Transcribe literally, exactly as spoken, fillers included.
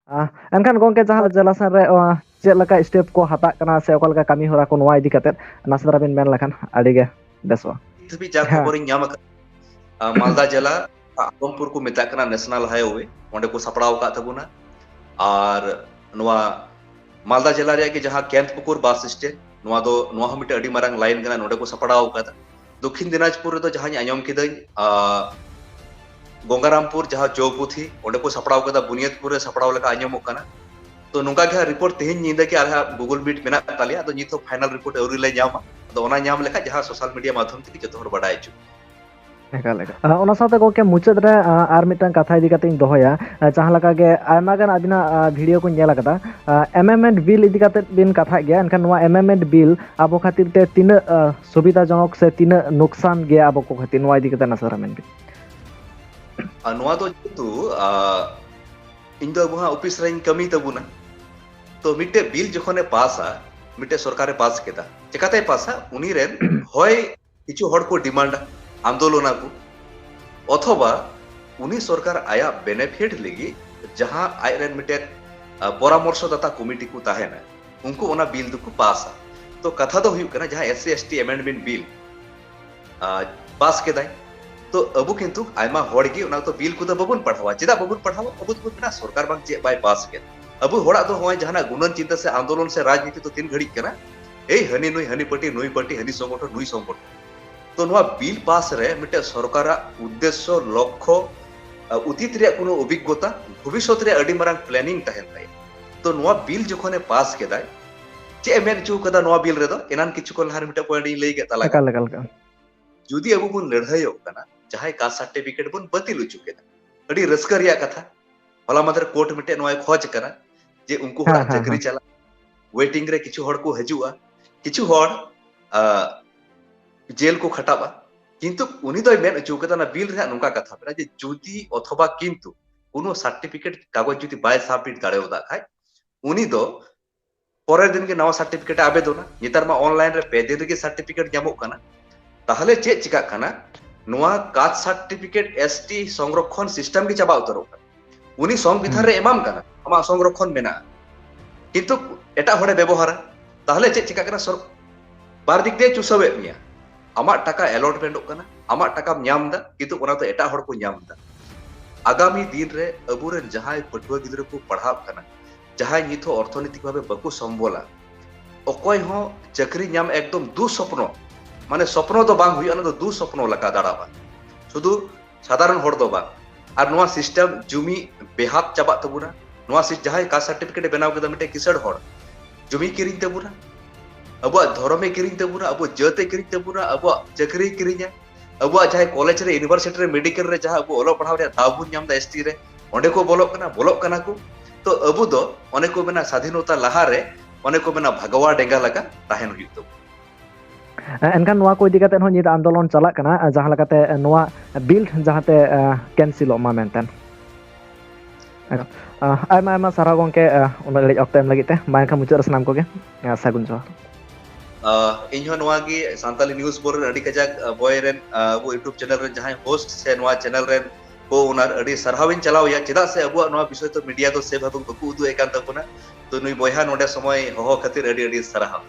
ᱟᱸ, ᱮᱱᱠᱷᱟᱱ ᱜᱚᱝᱠᱮ, ᱡᱟᱦᱟᱸ ᱡᱮᱞᱟ ᱥᱮᱱ ᱨᱮ, ᱟᱸ, ᱪᱮᱫ ᱞᱮᱠᱟ step ᱠᱚ ᱦᱟᱛᱟᱜ ᱠᱟᱱᱟ ᱥᱮ ᱚᱠᱟ ᱞᱮᱠᱟ ᱠᱟᱹᱢᱤ ᱦᱚᱨᱟ ᱠᱚ, ᱱᱚᱣᱟ ᱤᱫᱤ ᱠᱟᱛᱮᱫ ᱱᱟᱥᱮ ᱫᱷᱟᱨᱟ ᱵᱤᱱ ᱢᱮᱱ ᱞᱮᱠᱷᱟᱱ ᱟᱹᱰᱤ ᱜᱮ ᱵᱮᱥᱚᱜᱼᱟ᱾ ᱱᱤᱛ ᱦᱟᱹᱵᱤᱡ ᱡᱟ ᱦᱮᱸ᱾ ᱠᱷᱚᱵᱚᱨᱤᱧ ᱧᱟᱢ ᱟᱠᱟᱫᱟ, ᱟᱸ, ᱢᱟᱞᱫᱟ ᱡᱮᱞᱟ, ᱟᱫᱚᱢᱯᱩᱨ ᱠᱚ ᱢᱮᱛᱟᱜ ᱠᱟᱱᱟ, National Highway, ᱚᱸᱰᱮ ᱠᱚ ᱥᱟᱯᱲᱟᱣ ᱟᱠᱟᱫ ᱛᱟᱵᱚᱱᱟ᱾ ᱟᱨ ᱱᱚᱣᱟ ᱢᱟᱞᱫᱟ ᱡᱮᱞᱟ ᱨᱮᱭᱟᱜ ᱜᱮ ᱡᱟᱦᱟᱸ ᱠᱮᱱᱛᱯᱩᱠᱩᱨ bus stand, ᱱᱚᱣᱟ ᱫᱚ, ᱱᱚᱣᱟ ᱦᱚᱸ ᱢᱤᱫᱴᱮᱱ ᱟᱹᱰᱤ ᱢᱟᱨᱟᱝ line ᱠᱟᱱᱟ, ᱱᱚᱸᱰᱮ ᱠᱚ ᱥᱟᱯᱲᱟᱣ ᱟᱠᱟᱫᱟ᱾ ᱫᱚᱠᱠᱷᱤᱱ ᱫᱤᱱᱟᱡᱽᱯᱩᱨ ᱨᱮᱫᱚ ᱡᱟᱦᱟᱸᱧ ᱟᱸᱡᱚᱢ ᱠᱤᱫᱟᱹᱧ, ᱟᱸ, ᱜᱚᱝᱜᱟᱨᱟᱢᱯᱩᱨ, ᱡᱟᱦᱟᱸ ᱪᱳᱣᱯᱩᱛᱷᱤ, ᱚᱸᱰᱮ ᱠᱚ ᱥᱟᱯᱲᱟᱣ ᱠᱟᱫᱟ, ᱵᱩᱱᱤᱭᱟᱫᱽᱯᱩᱨ ᱨᱮ ᱥᱟᱯᱲᱟᱣ ᱞᱮᱠᱟ ᱟᱸᱡᱚᱢᱚᱜ ᱠᱟᱱᱟ᱾ ᱛᱚ, ᱱᱚᱝᱠᱟ ᱜᱮ ᱦᱟᱸᱜ report ᱛᱮᱦᱮᱧ ᱧᱤᱫᱟᱹ ᱜᱮ ᱟᱞᱮ ᱦᱟᱸᱜ Google Meet ᱢᱮᱱᱟᱜ ᱛᱟᱞᱮᱭᱟ, ᱟᱫᱚ ᱱᱤᱛ ᱦᱚᱸ final report ᱟᱹᱣᱨᱤ ᱞᱮ ᱧᱟᱢᱟ᱾ ᱟᱫᱚ ᱚᱱᱟ ᱧᱟᱢ ᱞᱮᱠᱷᱟᱡ ᱡᱟᱦᱟᱸ social media ᱢᱟᱫᱽᱫᱷᱚᱢ ᱛᱮᱜᱮ ᱡᱚᱛᱚ ᱦᱚᱲ ᱵᱟᱰᱟᱭ ᱦᱚᱪᱚ᱾ ᱮᱠᱟᱞ, ᱮᱠᱟᱞ᱾ ᱟᱨ ᱚᱱᱟ ᱥᱟᱶᱛᱮ ᱜᱚᱝᱠᱮ, ᱢᱩᱪᱟᱹᱫ ᱨᱮ, ᱟᱸ, ᱟᱨ ᱢᱤᱫᱴᱟᱝ ᱠᱟᱛᱷᱟ ᱤᱫᱤ ᱠᱟᱛᱮ ᱤᱧ ᱫᱚᱦᱚᱭᱟ᱾ ᱟᱸ, ᱡᱟᱦᱟᱸ ᱞᱮᱠᱟ ᱜᱮ ᱟᱭᱢᱟ ᱜᱟᱱ ᱟᱹᱵᱤᱱᱟᱜ, ᱟᱸ, video ᱠᱚᱧ ᱧᱮᱞ ᱟᱠᱟᱫᱟ, ᱟᱸ, amendment bill ᱤᱫᱤ ᱠᱟᱛᱮ ᱵᱤᱱ ᱠᱟᱛᱷᱟᱜ ᱜᱮᱭᱟ, ᱮᱱᱠᱷᱟᱱ ᱱᱚᱣᱟ amendment bill ᱟᱵᱚ ᱠᱷᱟᱹᱛᱤᱨ ᱛᱮ ᱛᱤᱱᱟᱹᱜ, ᱟᱸ, ᱥᱩᱵᱤᱫᱷᱟᱡᱚᱱᱚᱠ ᱥᱮ ᱛᱤᱱᱟᱹᱜ ᱱᱩᱠᱥᱟᱱ ᱜᱮᱭᱟ ᱟᱵᱚ ᱠᱚ ᱠᱷᱟᱹᱛᱤᱨ, ᱱᱚᱣᱟ ᱤᱫᱤ ᱠᱟᱛᱮ ᱱᱟᱥᱮ ᱫᱷᱟᱨᱟ ᱢᱮᱱ ᱵᱤᱱ᱾ ᱟᱨ ᱱᱚᱣᱟ ᱫᱚ ᱡᱮᱦᱮᱛᱩ, ᱟᱸ, ᱤᱧ ᱫᱚ ᱟᱵᱚ ᱦᱟᱸᱜ office ᱨᱮᱧ ᱠᱟᱹᱢᱤ ᱛᱟᱵᱚᱱᱟ᱾ ᱛᱚ, ᱢᱤᱫᱴᱮᱡ bill ᱡᱚᱠᱷᱚᱱᱮ ᱯᱟᱥᱟ, ᱢᱤᱫᱴᱮᱡ ᱥᱚᱨᱠᱟᱨᱮ ᱯᱟᱥ ᱠᱮᱫᱟ, ᱪᱮᱠᱟᱛᱮᱭ ᱯᱟᱥᱟ? ᱩᱱᱤ ᱨᱮᱱ ᱦᱚᱭ ᱠᱤᱪᱷᱩ ᱦᱚᱲ ᱠᱚ demandᱟ, ᱟᱱᱫᱳᱞᱚᱱᱟ ᱠᱚ, ᱚᱛᱷᱚᱵᱟ ᱩᱱᱤ ᱥᱚᱨᱠᱟᱨ ᱟᱭᱟᱜ benefit ᱞᱟᱹᱜᱤᱫ ᱡᱟᱦᱟᱸ ᱟᱡ ᱨᱮᱱ ᱢᱤᱫᱴᱮᱡ, ᱟ, ᱯᱚᱨᱟᱢᱚᱨᱥᱚ ᱫᱟᱛᱟ committee ᱠᱚ ᱛᱟᱦᱮᱱᱟ, ᱩᱱᱠᱩ ᱚᱱᱟ bill ᱫᱚᱠᱚ ᱯᱟᱥᱟ᱾ ᱛᱚ, ᱠᱟᱛᱷᱟ ᱫᱚ ᱦᱩᱭᱩᱜ ᱠᱟᱱᱟ, ᱡᱟᱦᱟᱸ SC ST amendment bill, ᱟ, ᱯᱟᱥ ᱠᱮᱫᱟᱭ, ᱛᱚ, ᱟᱵᱚ ᱠᱤᱱᱛᱩ ᱟᱭᱢᱟ ᱦᱚᱲ ᱜᱮ ᱚᱱᱟ ᱠᱚ bill ᱠᱚᱫᱚ ᱵᱟᱵᱚᱱ ᱯᱟᱲᱦᱟᱣᱟ᱾ ᱪᱮᱫᱟᱜ ᱵᱟᱵᱚᱱ ᱯᱟᱲᱦᱟᱣᱟ? ᱟᱵᱚ ᱫᱚᱵᱚᱱ ᱢᱮᱱᱟ, ᱥᱚᱨᱠᱟᱨ ᱵᱟᱝ ᱪᱮᱫ ᱵᱟᱭ ᱯᱟᱥ ᱠᱮᱫ᱾ ᱟᱵᱚ ᱦᱚᱲᱟᱜ ᱫᱚ ᱱᱚᱜᱼᱚᱭ ᱡᱟᱦᱟᱱᱟᱜ ᱜᱩᱱᱟᱹᱱ ᱪᱤᱱᱛᱟᱹ ᱥᱮ ᱟᱱᱫᱳᱞᱚᱱ ᱥᱮ ᱨᱟᱡᱽᱱᱤᱛᱤ ᱫᱚ ᱛᱤᱱ ᱜᱷᱟᱹᱲᱤᱡ ᱠᱟᱱᱟ? ᱮᱭ, ᱦᱟᱹᱱᱤ ᱱᱩᱭ, ᱦᱟᱹᱱᱤ party, ᱱᱩᱭ party, ᱦᱟᱹᱱᱤ ᱥᱚᱝᱜᱚᱴᱷᱚᱱ, ᱱᱩᱭ ᱥᱚᱝᱜᱚᱴᱷᱚᱱ᱾ ᱛᱚ, ᱱᱚᱣᱟ bill ᱯᱟᱥ ᱨᱮ ᱢᱤᱫᱴᱮᱱ ᱥᱚᱨᱠᱟᱨᱟᱜ ᱩᱫᱽᱫᱮᱥᱥᱚ, ᱞᱚᱠᱠᱷᱚ, ᱟ, ᱚᱛᱤᱛ ᱨᱮᱭᱟᱜ ᱠᱳᱱᱳ ᱚᱵᱷᱤᱜᱽᱜᱚᱛᱟ, ᱵᱷᱚᱵᱤᱥᱥᱚᱛ ᱨᱮᱭᱟᱜ ᱟᱹᱰᱤ ᱢᱟᱨᱟᱝ planning ᱛᱟᱦᱮᱱ ᱛᱟᱭᱟ᱾ ᱛᱚ, ᱱᱚᱣᱟ bill ᱡᱚᱠᱷᱚᱱᱮ ᱯᱟᱥ ᱠᱮᱫᱟᱭ, ᱪᱮᱫ ᱮ ᱢᱮᱱ ᱦᱚᱪᱚ ᱠᱟᱫᱟ ᱱᱚᱣᱟ bill ᱨᱮᱫᱚ? ᱮᱱᱟᱱ ᱠᱤᱪᱷᱩ ᱠᱷᱚᱱ ᱞᱟᱦᱟ ᱨᱮ ᱢᱤᱫᱴᱮᱱ point ᱤᱧ ᱞᱟᱹᱭ ᱠᱮᱫ ᱛᱟᱞᱟᱝᱟ᱾ ᱮᱠᱟᱞ, ᱮᱠᱟᱞ, ᱮᱠᱟᱞ᱾ ᱡᱩᱫᱤ ᱟᱵᱚ ᱵᱚᱱ ᱞᱟᱹᱲᱦᱟᱹᱭᱚᱜ ᱠᱟᱱᱟ, ᱡᱟᱦᱟᱸᱭ caste certificate ᱵᱚᱱ ᱵᱟᱹᱛᱤᱞ ᱦᱚᱪᱚ ᱠᱮᱫᱟ, ᱟᱹᱰᱤ ᱨᱟᱹᱥᱠᱟᱹ ᱨᱮᱭᱟᱜ ᱠᱟᱛᱷᱟ᱾ ᱦᱚᱞᱟ ᱢᱟᱫᱷᱮᱨ court ᱢᱤᱫᱴᱮᱡ ᱱᱚᱣᱟᱭ ᱠᱷᱚᱡᱽ ᱠᱟᱱᱟ ᱡᱮ ᱩᱱᱠᱩ ᱦᱮᱸ, ᱦᱚᱲᱟᱜ ᱦᱮᱸ, ᱪᱟᱹᱠᱨᱤ ᱦᱮᱸ᱾ ᱪᱟᱞᱟᱜ, waiting ᱨᱮ ᱠᱤᱪᱷᱩ ᱦᱚᱲ ᱠᱚ ᱦᱤᱡᱩᱜᱼᱟ, ᱠᱤᱪᱷᱩ ᱦᱚᱲ, ᱟ, ᱡᱮᱞ ᱠᱚ ᱠᱷᱟᱴᱟᱜᱼᱟ᱾ ᱠᱤᱱᱛᱩ ᱩᱱᱤ ᱫᱚᱭ ᱢᱮᱱ ᱦᱚᱪᱚ ᱠᱟᱫᱟ ᱚᱱᱟ bill ᱨᱮ ᱦᱟᱸᱜ ᱱᱚᱝᱠᱟ ᱠᱟᱛᱷᱟ ᱢᱮᱱᱟᱜᱼᱟ ᱡᱮ ᱡᱩᱫᱤ ᱚᱛᱷᱚᱵᱟ ᱠᱤᱱᱛᱩ ᱠᱳᱱᱳ certificate ᱠᱟᱜᱚᱡᱽ ᱡᱩᱫᱤ ᱵᱟᱭ submit ᱫᱟᱲᱮᱭᱟᱫᱟ ᱠᱷᱟᱡ, ᱩᱱᱤ ᱫᱚ ᱯᱚᱨᱮᱨ ᱫᱤᱱ ᱜᱮ ᱱᱟᱣᱟ certificate ᱮ ᱟᱵᱮᱫᱚᱱᱟ᱾ ᱱᱮᱛᱟᱨ ᱢᱟ online ᱨᱮ ᱯᱮ ᱫᱤᱱ ᱨᱮᱜᱮ certificate ᱧᱟᱢᱚᱜ ᱠᱟᱱᱟ᱾ ᱛᱟᱦᱞᱮ ᱪᱮᱫ ᱪᱤᱠᱟᱜ ᱠᱟᱱᱟ? ᱱᱚᱣᱟ caste certificate ST ᱥᱚᱝᱨᱚᱠᱠᱷᱚᱱ system ᱜᱮ ᱪᱟᱵᱟ ᱩᱛᱟᱹᱨᱚᱜ ᱠᱟᱱᱟ᱾ ᱩᱱᱤ ᱥᱚᱝᱵᱤᱫᱷᱟᱱ ᱦᱩᱸ᱾ ᱨᱮ ᱮᱢᱟᱢ ᱠᱟᱱᱟ, ᱟᱢᱟᱜ ᱥᱚᱝᱨᱚᱠᱷᱚᱱ ᱢᱮᱱᱟᱜᱼᱟ, ᱠᱤᱱᱛᱩ ᱮᱴᱟᱜ ᱦᱚᱲᱮ ᱵᱮᱵᱚᱦᱟᱨᱟ, ᱛᱟᱦᱚᱞᱮ ᱪᱮᱫ ᱪᱤᱠᱟᱹᱜ ᱠᱟᱱᱟ? ᱥᱚᱨ-, ᱵᱟᱨ ᱫᱤᱠ ᱫᱤᱭᱮ ᱪᱩᱥᱟᱹᱣᱮᱫ ᱢᱮᱭᱟ᱾ ᱟᱢᱟᱜ ᱴᱟᱠᱟ allotment ᱚᱜ ᱠᱟᱱᱟ, ᱟᱢᱟᱜ ᱴᱟᱠᱟᱢ ᱧᱟᱢ ᱮᱫᱟ, ᱠᱤᱱᱛᱩ ᱚᱱᱟ ᱫᱚ ᱮᱴᱟᱜ ᱦᱚᱲ ᱠᱚ ᱧᱟᱢ ᱮᱫᱟ᱾ ᱟᱜᱟᱢᱤ ᱫᱤᱱ ᱨᱮ ᱟᱵᱚᱨᱮᱱ ᱡᱟᱦᱟᱸᱭ ᱯᱟᱹᱴᱷᱩᱣᱟᱹ ᱜᱤᱫᱽᱨᱟᱹ ᱠᱚ ᱯᱟᱲᱦᱟᱜ ᱠᱟᱱᱟ, ᱡᱟᱦᱟᱸᱭ ᱱᱤᱛ ᱦᱚᱸ ᱚᱨᱛᱷᱚᱱᱤᱛᱤᱠ ᱵᱷᱟᱵᱮ ᱵᱟᱠᱚ ᱥᱚᱢᱵᱚᱞᱟ, ᱚᱠᱚᱭ ᱦᱚᱸ ᱪᱟᱹᱠᱨᱤ ᱧᱟᱢ ᱮᱠᱫᱚᱢ ᱫᱩᱥᱚᱯᱱᱚ, ᱢᱟᱱᱮ ᱥᱚᱯᱱᱚ ᱫᱚ ᱵᱟᱝ ᱦᱩᱭᱩᱜᱼᱟ, ᱚᱱᱟ ᱫᱚ ᱫᱩᱥᱚᱯᱱᱚ ᱞᱮᱠᱟ ᱫᱟᱲᱟᱜᱼᱟ᱾ ᱥᱩᱫᱷᱩ ᱥᱟᱫᱷᱟᱨᱚᱱ ᱦᱚᱲ ᱫᱚ ᱵᱟᱝ᱾ ᱟᱨ ᱱᱚᱣᱟ system ᱡᱩᱢᱤ ᱵᱮᱦᱟᱛ ᱪᱟᱵᱟᱜ ᱛᱟᱵᱚᱱᱟ᱾ ᱱᱚᱣᱟ ᱥᱤ-, ᱡᱟᱦᱟᱸᱭ caste certificate ᱮ ᱵᱮᱱᱟᱣ ᱠᱮᱫᱟ ᱢᱤᱫᱴᱮᱱ ᱠᱤᱥᱟᱹᱬ ᱦᱚᱲ, ᱡᱩᱢᱤ ᱠᱤᱨᱤᱧ ᱛᱟᱵᱚᱱᱟ, ᱟᱵᱚᱣᱟᱜ ᱫᱷᱚᱨᱚᱢᱮ ᱠᱤᱨᱤᱧ ᱛᱟᱵᱚᱱᱟ, ᱟᱵᱚᱣᱟᱜ ᱡᱟᱹᱛ ᱮ ᱠᱤᱨᱤᱧ ᱛᱟᱵᱚᱱᱟ, ᱟᱵᱚᱣᱟᱜ ᱪᱟᱹᱠᱨᱤᱭ ᱠᱤᱨᱤᱧᱟ, ᱟᱵᱚᱣᱟᱜ ᱡᱟᱦᱟᱸᱭ ᱠᱚᱞᱮᱡᱽ ᱨᱮ, ᱤᱭᱩᱱᱤᱵᱷᱟᱨᱥᱤᱴᱤ ᱨᱮ, ᱢᱮᱰᱤᱠᱮᱞ ᱨᱮ ᱡᱟᱦᱟᱸ ᱟᱵᱚ ᱚᱞᱚᱜ ᱯᱟᱲᱦᱟᱣ ᱨᱮᱭᱟᱜ ᱫᱟᱣ ᱵᱚᱱ ᱧᱟᱢ ᱮᱫᱟ ST ᱨᱮ, ᱚᱸᱰᱮ ᱠᱚ ᱵᱚᱞᱚᱜ ᱠᱟᱱᱟ, ᱵᱚᱞᱚᱜ ᱠᱟᱱᱟ ᱠᱚ᱾ ᱛᱚ ᱟᱵᱚ ᱫᱚ ᱚᱱᱮ ᱠᱚ ᱢᱮᱱᱟ ᱥᱟᱫᱷᱤᱱᱚᱛᱟ ᱞᱟᱦᱟᱨᱮ ᱚᱱᱮ ᱠᱚ ᱢᱮᱱᱟ ᱵᱷᱟᱜᱟᱣᱟ ᱰᱮᱸᱜᱟ ᱞᱮᱠᱟ ᱛᱟᱦᱮᱱ ᱦᱩᱭᱩᱜ ᱛᱟᱵᱚᱱᱟ᱾ ᱮᱱᱠᱷᱟᱱ ᱱᱚᱣᱟ ᱠᱚ ᱤᱫᱤ ᱠᱟᱛᱮ ᱦᱚᱸ ᱧᱤᱫᱟᱹ ᱟᱱᱫᱳᱞᱚᱱ ᱪᱟᱞᱟᱜ ᱠᱟᱱᱟ, ᱡᱟᱦᱟᱸ ᱞᱮᱠᱟᱛᱮ ᱱᱚᱣᱟ ᱵᱤᱞ ᱡᱟᱦᱟᱸᱛᱮ ᱠᱮᱱᱥᱤᱞᱚᱜ ᱢᱟ ᱢᱮᱱᱛᱮ᱾ ᱟᱭᱢᱟ ᱟᱭᱢᱟ ᱥᱟᱨᱦᱟᱣ ᱜᱚᱢᱠᱮ, ᱩᱱᱟᱹᱜ ᱜᱷᱟᱹᱲᱤᱡ ᱚᱠᱛᱚ ᱮᱢ ᱞᱟᱹᱜᱤᱫ ᱛᱮ᱾ ᱢᱟ ᱮᱱᱠᱷᱟᱱ ᱢᱩᱪᱟᱹᱫ ᱨᱮ ᱥᱟᱱᱟᱢ ᱠᱚᱜᱮ ᱥᱟᱹᱜᱩᱱ ᱡᱚᱦᱟᱨ᱾ ᱤᱧ ᱦᱚᱸ ᱱᱚᱣᱟ ᱜᱮ ᱥᱟᱱᱛᱟᱞᱤ ᱱᱤᱭᱩᱡ ᱵᱳᱨᱰ ᱨᱮᱱ ᱟᱹᱰᱤ ᱠᱟᱡᱟᱠ ᱵᱚᱭ ᱨᱮᱱ ᱟᱵᱚ YouTube ᱪᱮᱱᱮᱞ ᱨᱮᱱ ᱡᱟᱦᱟᱸᱭ ᱦᱳᱥᱴ ᱥᱮ ᱱᱚᱣᱟ ᱪᱮᱱᱮᱞ ᱨᱮᱱ ᱠᱳ ᱳᱱᱟᱨ ᱟᱹᱰᱤ ᱥᱟᱨᱦᱟᱣ ᱤᱧ ᱪᱟᱞᱟᱣ ᱟᱭᱟ, ᱪᱮᱫᱟᱜ ᱥᱮ ᱟᱵᱚᱣᱟᱜ ᱱᱚᱣᱟ ᱵᱤᱥᱚᱭ ᱫᱚ ᱢᱤᱰᱤᱭᱟ ᱫᱚ ᱥᱮᱵᱷᱟᱵᱮ ᱵᱟᱠᱚ ᱩᱫᱩᱜ ᱮᱫ ᱠᱟᱱ ᱛᱟᱵᱚᱱᱟ᱾ ᱛᱚ ᱱᱩᱭ ᱵᱚᱭᱦᱟ ᱱᱚᱰᱮ ᱥᱚᱢᱚᱭ ᱦᱚᱦᱚ ᱠᱷᱟᱹᱛᱤᱨ ᱟᱹᱰᱤ ᱟᱹᱰᱤ ᱥᱟᱨᱦᱟᱣ᱾